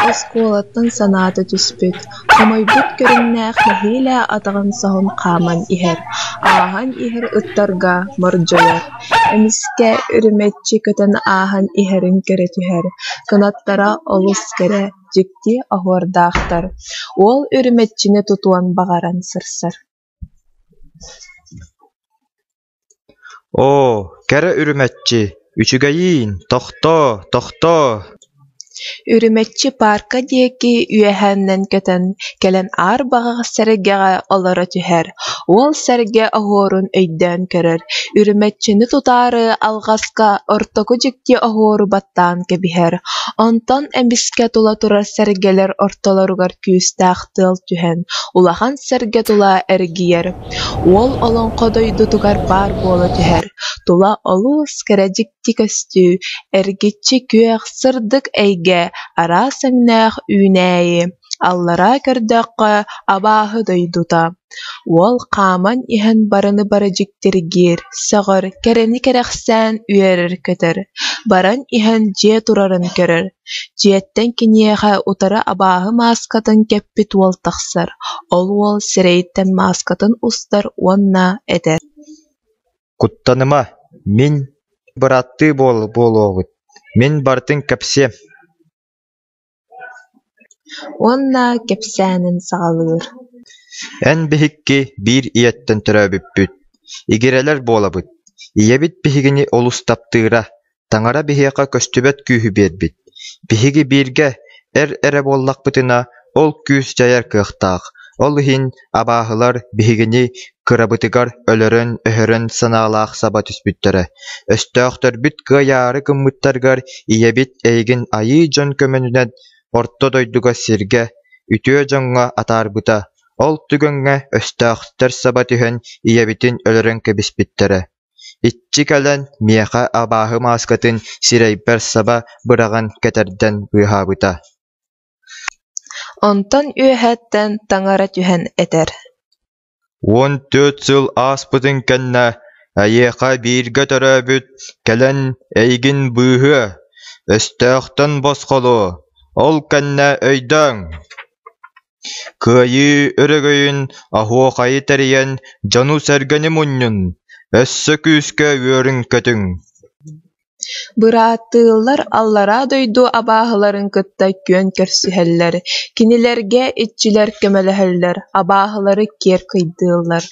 Оскуолаттан санаата түспүт, хомойбут көрүҥнээх нэһиилэ атаҕын соһон хааман иһэр, ааһан иһэр ыттарга мордьойор. Эмискэ үрүмэччи көтөн ааһан иһэрин көрө түһэр, кынаттара олус кэрэ, дьикти оһуордаахтар. Уол үрүмэччини тутуон баҕаран сырсар. Оо, кэрэ үрүмэччи, үчүгэйиин, тохтоо, тохтоо Үрүмэччи паарка диэки үөһэнэн көтөн кэлэн аар баҕах сэргэҕэ олоро түһэр, уол сэргэ оһуорун өйдөөн көрөр, үрүмэччини тутаары алҕаска ортоку дьикти оһуору баттаан кэбиһэр, онтон эмискэ тула турар сэргэлэр ортолоругар күүстээх тыал түһэн, улахан сэргэ тула эргийэр, уол олоҥхо дойдутугар баар буола түһэр, тула олус кэрэ дьикти көстүү, эргиччи күөх, сырдык эйгэ, араас өҥнөөх үүнээйи, аллара көрдөххө абааһы дойдута. Уол хааман иһэн барыны бары дьиктиргиир, сөҕөр, кэрэни кэрэхсээн үөрэр-көтөр, баран иһэн дьиэ турарын көрөр. Дьиэттэн киниэхэ утары абааһы мааскатын кэппит уол тахсар, ол уол сирэйиттэн мааскатын устар уонна этэр: «Куттаныма, мин бырааттыы буолуоҕут, мин барытын кэпсиэм» Уонна кэпсээнин саҕалыыр: «Эн биһикки биир ийэттэн төрөөбүппүт, игирэлэр буолабыт, ийэбит биһигини олус таптыыра, Таҥара биһиэхэ көстүбэт күүһү биэрбит, биһиги бииргэ эр эрэ буоллахпытына, ол күүс дьайар кыахтаах, ол иһин абааһылар биһигини кырабытыгар өлөрөн-өһөрөн санаалаах саба түспүттэрэ, өстөөхтөрбүт кыайаары гыммыттарыгар ийэбит эйигин айыы дьон көмөнүнэн орто дойдуга сиргэ, үтүө дьоҥҥо атаарбыта, ол түгэҥҥэ өстөөхтөр саба түһэн ийэбитин өлөрөн кэбиспиттэрэ Иччи кэлэн миэхэ абааһы мааскатын сирэйбэр саба быраҕан кэтэрдэн быыһаабыта Онтон үөһэттэн таҥара түһэн этэр: 14 сыл ааспытын кэннэ эйиэхэ бииргэ төрөөбүт кэлэн эйигин быыһыа, өстөөхтөн босхолуо, ол кэннэ өйдөөҥ Кыайыы өрөгөйүн оһуохайы тэрийэн дьону-сэргэни мунньун, өссө күүскэ үөрүҥ-көтүҥ Бырааттыылар аллараа дойду абааһыларын кытта күөн көрсүһэллэр, кинилэргэ иччилэр көмөлөһөллөр, абааһылары киэр кыйдыыллар.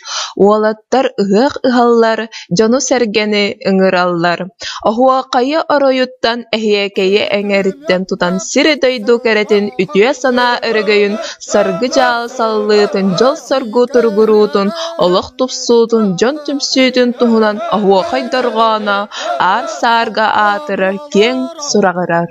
Уолаттар ыһыах ыһаллар, дьону-сэргэни ыҥыраллар. Оһуохайы оройуттан, эһиэкэйи эҥэриттэн тутан сири-дойду кэрэтин, үтүө санаа өрөгөйүн, саргы-дьаал саллыытын, дьол-соргу туругуруутун, олох тупсуутун, дьон түмсүүтүн туһунан оһуохай дорҕооно аар-саарга аатырар, киэҥ сураҕырар.